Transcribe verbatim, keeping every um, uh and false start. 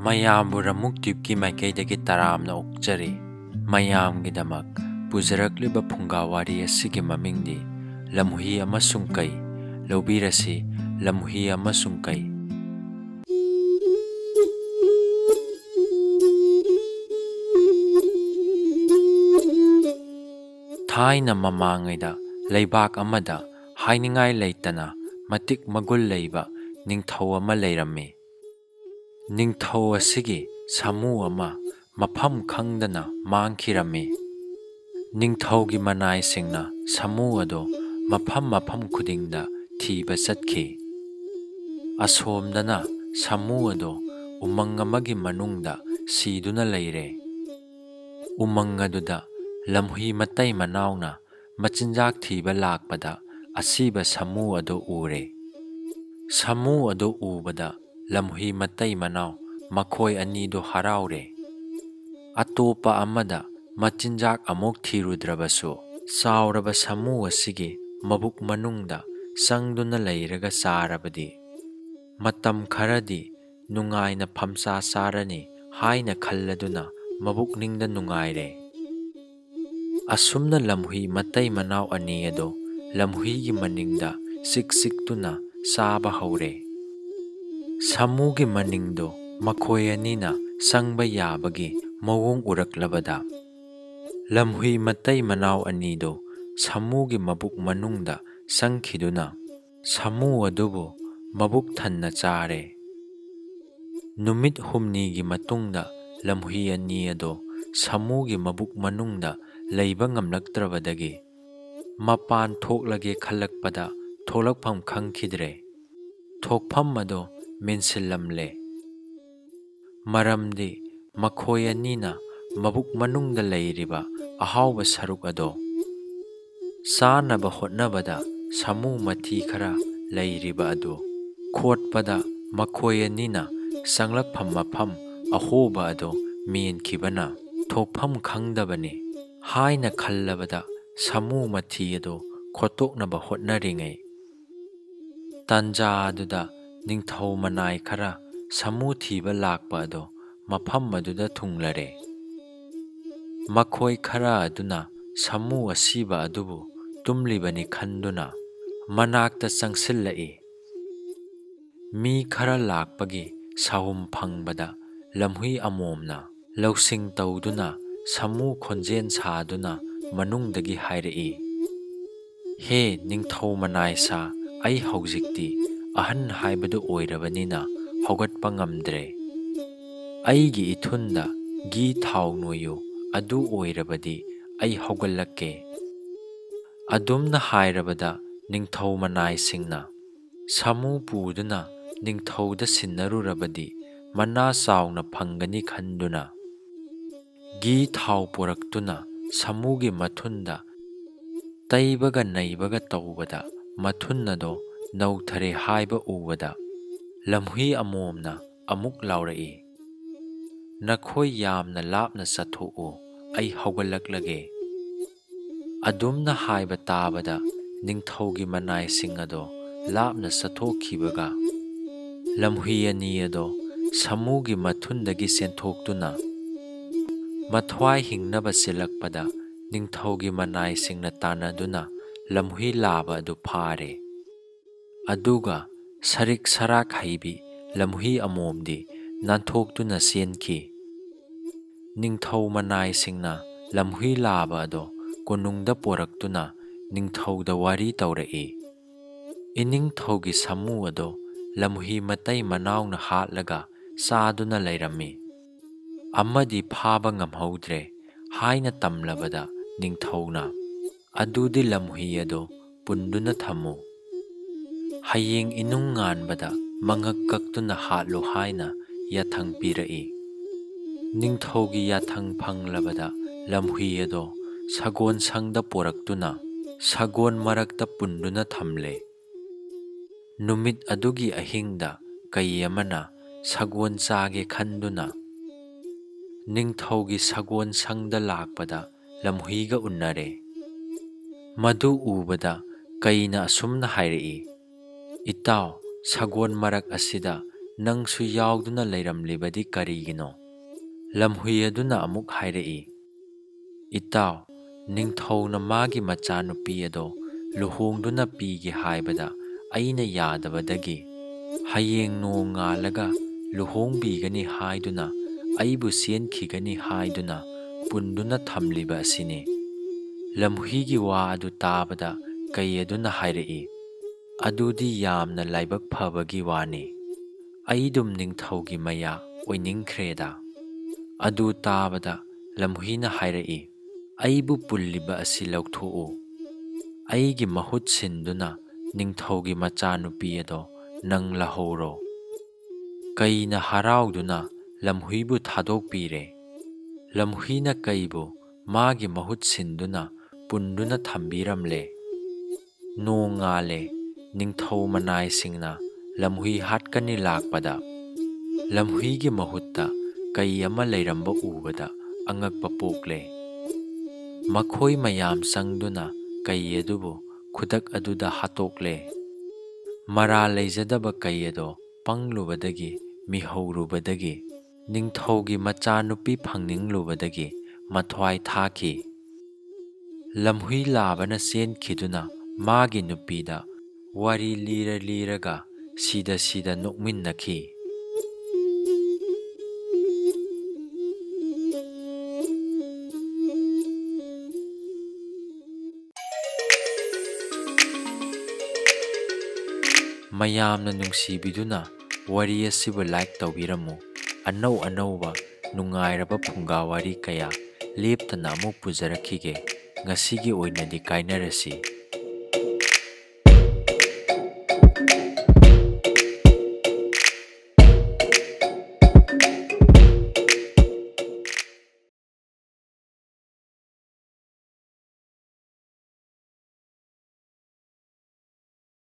ꯃꯌꯥꯝꯕꯨ ꯔꯃꯨꯛ ꯗ꯭ꯋꯤꯞꯀꯤ ꯃꯥꯏꯀꯩꯗꯒꯤ ꯇꯔꯥꯝꯅ ꯑꯣꯛꯆꯔꯤ꯫ ꯃꯌꯥꯝꯒꯤꯗꯃꯛ ꯄꯨꯖꯔꯛꯂꯤꯕ ꯐꯨꯡꯒꯥ ꯋꯥꯔꯤ ꯑꯁꯤꯒꯤ ꯃꯃꯤꯡꯗꯤ ꯂꯝꯍꯨꯏ ꯑꯃꯁꯨꯡ ꯀꯩ꯫ ꯂꯧꯕꯤꯔꯁꯤ, ꯂꯝꯍꯨꯏ ꯑꯃꯁꯨꯡ ꯀꯩ꯫ ꯊꯥꯏꯅ ꯃꯃꯥꯡꯉꯩꯗ ꯂꯩꯕꯥꯛ ꯑꯃꯗ ꯍꯥꯏꯅꯤꯡꯉꯥꯏ ꯂꯩꯇꯅ ꯃꯇꯤꯛ ꯃꯒꯨꯟ ꯂꯩꯕ ꯅꯤꯡꯊꯧ ꯑꯃ ꯂꯩꯔꯝꯃꯤ꯫ ꯅꯤꯡꯊꯧ ꯑꯁꯤꯒꯤ ꯁꯥꯃꯨ ꯑꯃ ꯃꯐꯝ ꯈꯪꯗꯅ ꯃꯥꯡꯈꯤꯔꯝꯃꯤ꯫ ꯅꯤꯡꯊꯧꯒꯤ ꯃꯅꯥꯏꯁꯤꯡꯅ ꯁꯥꯃꯨ ꯑꯗꯨ ꯃꯐꯝ ꯃꯐꯝ ꯈꯨꯗꯤꯡꯗ ꯊꯤꯕ ꯆꯠꯈꯤ꯫ ꯑꯁꯣꯝꯗꯅ ꯁꯥꯃꯨ ꯑꯗꯨ ꯎꯃꯪ ꯑꯃꯒꯤ ꯃꯅꯨꯡꯗ ꯁꯤꯗꯨꯅ ꯂꯩꯔꯦ꯫ ꯎꯃꯪ ꯑꯗꯨꯗ ꯂꯝꯍꯨꯏ ꯃꯇꯩ ꯃꯅꯥꯎꯅ ꯃꯆꯤꯟꯖꯥꯛ ꯊꯤꯕ ꯂꯥꯛꯄꯗ ꯑꯁꯤꯕ ꯁꯥꯃꯨ ꯑꯗꯨ ꯎꯔꯦ꯫ ꯁꯥꯃꯨ ꯑꯗꯨ ꯎꯕꯗ ꯂꯝꯍꯨꯏ ꯃꯇꯩ ꯃꯅꯥꯎ ꯃꯈꯣꯏ ꯑꯅꯤꯗꯨ ꯍꯔꯥꯎꯔꯦ꯫ ꯑꯇꯣꯞꯄ ꯑꯃꯗ ꯃꯆꯤꯟꯖꯥꯛ ꯑꯃꯨꯛ ꯊꯤꯔꯨꯗ꯭ꯔꯕꯁꯨ, ꯆꯥꯎꯔꯕ ꯁꯥꯃꯨ ꯑꯁꯤꯒꯤ ꯃꯕꯨꯛ ꯃꯅꯨꯡꯗ ꯆꯪꯗꯨꯅ ꯂꯩꯔꯒ ꯆꯥꯔꯕꯗꯤ ꯃꯇꯝ ꯈꯔꯗꯤ ꯅꯨꯡꯉꯥꯏꯅ ꯐꯝꯆꯥ ꯆꯥꯔꯅꯤ ꯍꯥꯏꯅ ꯈꯜꯂꯗꯨꯅ ꯃꯕꯨꯛꯅꯤꯡꯗ ꯅꯨꯡꯉꯥꯏꯔꯦ꯫ ꯑꯁꯨꯝꯅ ꯂꯝꯍꯨꯏ ꯃꯇꯩ ꯃꯅꯥꯎ ꯑꯅꯤ ꯑꯗꯨ ꯂꯝꯍꯨꯏꯒꯤ ꯃꯅꯤꯡꯗ ꯆꯤꯛ ꯆꯤꯛꯇꯨꯅ ꯆꯥꯕ ꯍꯧꯔꯦ꯫ ꯁꯥꯃꯨꯒꯤ ꯃꯅꯤꯡꯗꯨ ꯃꯈꯣꯏ ꯑꯅꯤꯅ ꯆꯪꯕ ꯌꯥꯕꯒꯤ ꯃꯑꯣꯡ ꯎꯔꯛꯂꯕꯗ, ꯂꯝꯍꯨꯏ ꯃꯇꯩ ꯃꯅꯥꯎ ꯑꯅꯤꯗꯨ ꯁꯥꯃꯨꯒꯤ ꯃꯕꯨꯛ ꯃꯅꯨꯡꯗ ꯆꯪꯈꯤꯗꯨꯅ ꯁꯥꯃꯨ ꯑꯗꯨꯕꯨ ꯃꯕꯨꯛ ꯊꯟꯅ ꯆꯥꯔꯦ꯫ ꯅꯨꯃꯤꯠ ꯍꯨꯝꯅꯤꯒꯤ ꯃꯇꯨꯡꯗ ꯂꯝꯍꯨꯏ ꯑꯅꯤ ꯑꯗꯨ ꯁꯥꯃꯨꯒꯤ ꯃꯕꯨꯛ ꯃꯅꯨꯡꯗ ꯂꯩꯕ ꯉꯝꯂꯛꯇ꯭ꯔꯕꯗꯒꯤ ꯃꯄꯥꯟ ꯊꯣꯛꯂꯒꯦ ꯈꯜꯂꯛꯄꯗ ꯊꯣꯛꯂꯛꯐꯝ ꯈꯪꯈꯤꯗ꯭ꯔꯦ꯫ ꯊꯣꯛꯐꯝ ꯑꯗꯨ ꯃꯦꯟꯁꯤꯜꯂꯝꯂꯦ꯫ ꯃꯔꯝꯗꯤ ꯃꯈꯣꯏ ꯑꯅꯤꯅ ꯃꯕꯨꯛ ꯃꯅꯨꯡꯗ ꯂꯩꯔꯤꯕ ꯑꯍꯥꯎꯕ ꯁꯔꯨꯛ ꯑꯗꯣ ꯆꯥꯅꯕ ꯍꯣꯠꯅꯕꯗ ꯁꯥꯃꯨ ꯃꯊꯤ ꯈꯔ ꯂꯩꯔꯤꯕ ꯑꯗꯨ ꯈꯣꯠꯄꯗ ꯃꯈꯣꯏ ꯑꯅꯤꯅ ꯆꯪꯂꯛꯐꯝ ꯃꯐꯝ ꯑꯍꯣꯕ ꯑꯗꯨ ꯃꯦꯟꯈꯤꯕꯅ ꯊꯣꯛꯐꯝ ꯈꯪꯗꯕꯅꯤ ꯍꯥꯏꯅ ꯈꯜꯂꯕꯗ ꯁꯥꯃꯨ ꯃꯊꯤ ꯑꯗꯨ ꯈꯣꯠꯇꯣꯛꯅꯕ ꯍꯣꯠꯅꯔꯤꯉꯩ ꯇꯥꯟꯖꯥ ꯑꯗꯨꯗ ꯅꯤꯡꯊꯧ ꯃꯅꯥꯏ ꯈꯔ ꯁꯥꯃꯨ ꯊꯤꯕ ꯂꯥꯛꯄ ꯑꯗꯣ ꯃꯐꯝ ꯑꯗꯨꯗ ꯊꯨꯡꯂꯔꯦ꯫ ꯃꯈꯣꯏ ꯈꯔ ꯑꯗꯨꯅ ꯁꯥꯃꯨ ꯑꯁꯤꯕ ꯑꯗꯨꯕꯨ ꯇꯨꯝꯂꯤꯕꯅꯤ ꯈꯟꯗꯨꯅ ꯃꯅꯥꯛꯇ ꯆꯪꯁꯤꯜꯂꯛꯏ꯫ ꯃꯤ ꯈꯔ ꯂꯥꯛꯄꯒꯤ ꯁꯥꯍꯨꯝ ꯐꯪꯕꯗ ꯂꯝꯍꯨꯏ ꯑꯃꯣꯝꯅ ꯂꯧꯁꯤꯡ ꯇꯧꯗꯨꯅ ꯁꯥꯃꯨ ꯈꯣꯟꯖꯦꯜ ꯁꯥꯗꯨꯅ ꯃꯅꯨꯡꯗꯒꯤ ꯍꯥꯏꯔꯛꯏ, "ꯍꯦ ꯅꯤꯡꯊꯧ ꯃꯅꯥꯏꯁꯥ, ꯑꯩ ꯍꯧꯖꯤꯛꯇꯤ ꯑꯍꯟ ꯍꯥꯏꯕꯗꯨ ꯑꯣꯏꯔꯕꯅꯤꯅ ꯍꯧꯒꯠꯄ ꯉꯝꯗ꯭ꯔꯦ꯫ ꯑꯩꯒꯤ ꯏꯊꯨꯟꯗ ꯘꯤ ꯊꯥꯎ ꯅꯣꯏꯌꯨ, ꯑꯗꯨ ꯑꯣꯏꯔꯕꯗꯤ ꯑꯩ ꯍꯧꯒꯠꯂꯛꯀꯦ"꯫ ꯑꯗꯨꯝꯅ ꯍꯥꯏꯔꯕꯗ ꯅꯤꯡꯊꯧ ꯃꯅꯥꯏꯁꯤꯡꯅ ꯁꯥꯃꯨ ꯄꯨꯗꯨꯅ ꯅꯤꯡꯊꯧꯗ ꯁꯤꯟꯅꯔꯨꯔꯕꯗꯤ ꯃꯅꯥ ꯆꯥꯎꯅ ꯐꯪꯒꯅꯤ ꯈꯟꯗꯨꯅ ꯘꯤ ꯊꯥꯎ ꯄꯨꯔꯛꯇꯨꯅ ꯁꯥꯃꯨꯒꯤ ꯃꯊꯨꯟꯗ ꯇꯩꯕꯒ ꯅꯩꯕꯒ ꯇꯧꯕꯗ ꯃꯊꯨꯟ ꯑꯗꯣ ꯅꯧꯊꯔꯦ ꯍꯥꯏꯕ ꯎꯕꯗ ꯂꯝꯍꯨꯏ ꯑꯃꯣꯝꯅ ꯑꯃꯨꯛ ꯂꯥꯎꯔꯛꯏ, "ꯅꯈꯣꯏ ꯌꯥꯝꯅ ꯂꯥꯞꯅ ꯆꯠꯊꯣꯛꯎ, ꯑꯩ ꯍꯧꯒꯠꯂꯛꯂꯒꯦ"꯫ ꯑꯗꯨꯝꯅ ꯍꯥꯏꯕ ꯇꯥꯕꯗ ꯅꯤꯡꯊꯧꯒꯤ ꯃꯅꯥꯏꯁꯤꯡ ꯑꯗꯣ ꯂꯥꯞꯅ ꯆꯠꯊꯣꯛꯈꯤꯕꯒ ꯂꯝꯍꯨꯏ ꯑꯅꯤ ꯑꯗꯣ ꯁꯥꯃꯨꯒꯤ ꯃꯊꯨꯟꯗꯒꯤ ꯆꯦꯟꯊꯣꯛꯇꯨꯅ ꯃꯊ꯭ꯋꯥꯏ ꯍꯤꯡꯅꯕ ꯆꯦꯜꯂꯛꯄꯗ ꯅꯤꯡꯊꯧꯒꯤ ꯃꯅꯥꯏꯁꯤꯡꯅ ꯇꯥꯟꯅꯗꯨꯅ ꯂꯝꯍꯨꯏ ꯂꯥꯕ ꯑꯗꯨ ꯐꯥꯔꯦ꯫ ꯑꯗꯨꯒ ꯁꯔꯤꯛ ꯁꯔꯥꯛ ꯍꯩꯕꯤ ꯂꯝꯍꯨꯏ ꯑꯃꯣꯝꯗꯤ ꯅꯥꯟꯊꯣꯛꯇꯨꯅ ꯆꯦꯟꯈꯤ꯫ ꯅꯤꯡꯊꯧ ꯃꯅꯥꯏꯁꯤꯡꯅ ꯂꯝꯍꯨꯏ ꯂꯥꯕ ꯑꯗꯣ ꯀꯣꯅꯨꯡꯗ ꯄꯣꯔꯛꯇꯨꯅ ꯅꯤꯡꯊꯧꯗ ꯋꯥꯔꯤ ꯇꯧꯔꯛꯏ꯫ "ꯏꯅꯤꯡꯊꯧꯒꯤ ꯁꯥꯃꯨ ꯑꯗꯣ ꯂꯝꯍꯨꯏ ꯃꯇꯩ ꯃꯅꯥꯎꯅ ꯍꯥꯠꯂꯒ ꯆꯥꯗꯨꯅ ꯂꯩꯔꯝꯃꯤ꯫ ꯑꯃꯗꯤ ꯐꯥꯕ ꯉꯝꯍꯧꯗ꯭ꯔꯦ" ꯍꯥꯏꯅ ꯇꯝꯂꯕꯗ ꯅꯤꯡꯊꯧꯅ, "ꯑꯗꯨꯗꯤ ꯂꯝꯍꯨꯏ ꯑꯗꯣ ꯄꯨꯟꯗꯨꯅ ꯊꯝꯃꯨ꯫ ꯍꯌꯦꯡ ꯏꯅꯨꯡ ꯉꯥꯟꯕꯗ ꯃꯉꯛ ꯀꯛꯇꯨꯅ ꯍꯥꯠꯂꯨ" ꯍꯥꯏꯅ ꯌꯥꯊꯪ ꯄꯤꯔꯛꯏ꯫ ꯅꯤꯡꯊꯧꯒꯤ ꯌꯥꯊꯪ ꯐꯪꯂꯕꯗ ꯂꯝꯍꯨꯏ ꯑꯗꯣ ꯁꯒꯣꯜ ꯁꯪꯗ ꯄꯣꯔꯛꯇꯨꯅ ꯁꯒꯣꯜ ꯃꯔꯛꯇ ꯄꯨꯟꯗꯨꯅ ꯊꯝꯂꯦ꯫ ꯅꯨꯃꯤꯠ ꯑꯗꯨꯒꯤ ꯑꯍꯤꯡꯗ ꯀꯩ ꯑꯃꯅ ꯁꯒꯣꯜ ꯆꯥꯒꯦ ꯈꯟꯗꯨꯅ ꯅꯤꯡꯊꯧꯒꯤ ꯁꯒꯣꯜ ꯁꯪꯗ ꯂꯥꯛꯄꯗ ꯂꯝꯍꯨꯏꯒ ꯎꯅꯔꯦ꯫ ꯃꯗꯨ ꯎꯕꯗ ꯀꯩꯅ ꯑꯁꯨꯝꯅ ꯍꯥꯏꯔꯛꯏ, "ꯏꯇꯥꯎ, ꯁꯒꯣꯜ ꯃꯔꯛ ꯑꯁꯤꯗ ꯅꯪꯁꯨ ꯌꯥꯎꯗꯨꯅ ꯂꯩꯔꯝꯂꯤꯕꯗꯤ ꯀꯔꯤꯒꯤꯅꯣ?" ꯂꯝꯍꯨꯏ ꯑꯗꯨꯅ ꯑꯃꯨꯛ ꯍꯥꯏꯔꯛꯏ, "ꯏꯇꯥꯎ, ꯅꯤꯡꯊꯧꯅ ꯃꯥꯒꯤ ꯃꯆꯥꯅꯨꯄꯤ ꯑꯗꯣ ꯂꯨꯍꯣꯡꯗꯨꯅ ꯄꯤꯒꯦ ꯍꯥꯏꯕꯗ ꯑꯩꯅ ꯌꯥꯗꯕꯗꯒꯤ, ꯍꯌꯦꯡ ꯅꯣꯡꯉꯥꯜꯂꯒ ꯂꯨꯍꯣꯡꯕꯤꯒꯅꯤ ꯍꯥꯏꯗꯨꯅ ꯑꯩꯕꯨ ꯆꯦꯟꯈꯤꯒꯅꯤ ꯍꯥꯏꯗꯨꯅ ꯄꯨꯟꯗꯨꯅ ꯊꯝꯂꯤꯕ ꯑꯁꯤꯅꯤ꯫" ꯂꯝꯍꯨꯏꯒꯤ ꯋꯥ ꯑꯗꯨ ꯇꯥꯕꯗ ꯀꯩ ꯑꯗꯨꯅ ꯍꯥꯏꯔꯛꯏ, "ꯑꯗꯨꯗꯤ ꯌꯥꯝꯅ ꯂꯥꯏꯕꯛ ꯐꯕꯒꯤ ꯋꯥꯅꯤ꯫ ꯑꯩꯗꯨꯝ ꯅꯤꯡꯊꯧꯒꯤ ꯃꯌꯥ ꯑꯣꯏꯅꯤꯡꯈ꯭ꯔꯦꯗ꯫" ꯑꯗꯨ ꯇꯥꯕꯗ ꯂꯝꯍꯨꯏꯅ ꯍꯥꯏꯔꯛꯏ, "ꯑꯩꯕꯨ ꯄꯨꯜꯂꯤꯕ ꯑꯁꯤ ꯂꯧꯊꯣꯛꯎ꯫ ꯑꯩꯒꯤ ꯃꯍꯨꯠ ꯁꯤꯟꯗꯨꯅ ꯅꯤꯡꯊꯧꯒꯤ ꯃꯆꯥꯅꯨꯄꯤ ꯑꯗꯣ ꯅꯪ ꯂꯧꯍꯧꯔꯣ꯫" ꯀꯩꯅ ꯍꯔꯥꯎꯗꯨꯅ ꯂꯝꯍꯨꯏꯕꯨ ꯊꯥꯗꯣꯛꯄꯤꯔꯦ꯫ ꯂꯝꯍꯨꯏꯅ ꯀꯩꯕꯨ ꯃꯥꯒꯤ ꯃꯍꯨꯠ ꯁꯤꯟꯗꯨꯅ ꯄꯨꯟꯗꯨꯅ ꯊꯝꯕꯤꯔꯝꯂꯦ꯫ ꯅꯣꯡꯉꯥꯜꯂꯦ꯫ ꯅꯤꯡꯊꯧ ꯃꯅꯥꯏꯁꯤꯡꯅ ꯂꯝꯍꯨꯏ ꯍꯥꯠꯀꯅꯤ ꯂꯥꯛꯄꯗ, ꯂꯝꯍꯨꯏꯒꯤ ꯃꯍꯨꯠꯇ ꯀꯩ ꯑꯃ ꯂꯩꯔꯝꯕ ꯎꯕꯗ ꯑꯉꯛꯄ ꯄꯣꯛꯂꯦ꯫ ꯃꯈꯣꯏ ꯃꯌꯥꯝ ꯆꯪꯗꯨꯅ ꯀꯩ ꯑꯗꯨꯕꯨ ꯈꯨꯗꯛ ꯑꯗꯨꯗ ꯍꯥꯠꯇꯣꯛꯂꯦ꯫ ꯃꯔꯥꯜ ꯂꯩꯖꯗꯕ ꯀꯩ ꯑꯗꯣ ꯄꯪꯂꯨꯕꯗꯒꯤ, ꯃꯤꯍꯧꯔꯨꯕꯗꯒꯤ, ꯅꯤꯡꯊꯧꯒꯤ ꯃꯆꯥꯅꯨꯄꯤ ꯐꯪꯅꯤꯡꯂꯨꯕꯗꯒꯤ ꯃꯊ꯭ꯋꯥꯏ ꯊꯥꯈꯤ꯫ ꯂꯝꯍꯨꯏ ꯂꯥꯕꯅ ꯆꯦꯟꯈꯤꯗꯨꯅ ꯃꯥꯒꯤ ꯅꯨꯄꯤꯗ ꯋꯥꯔꯤ ꯂꯤꯔ ꯂꯤꯔꯒ ꯁꯤꯗ ꯁꯤꯗ ꯅꯣꯛꯃꯤꯟꯅꯈꯤ꯫ ꯃꯌꯥꯝꯅ ꯅꯨꯡꯁꯤꯕꯤꯗꯨꯅ ꯋꯥꯔꯤ ꯑꯁꯤꯕꯨ like ꯇꯧꯕꯤꯔꯝꯃꯨ꯫ ꯑꯅꯧ ꯑꯅꯧꯕ ꯅꯨꯡꯉꯥꯏꯔꯕ ꯐꯨꯡꯒꯥ ꯋꯥꯔꯤ ꯀꯌꯥ ꯂꯦꯞꯇꯅ ꯑꯃꯨꯛ ꯄꯨꯖꯔꯛꯈꯤꯒꯦ꯫ ꯉꯁꯤꯒꯤ ꯑꯣꯏꯅꯗꯤ ꯀꯥꯏꯅꯔꯁꯤ꯫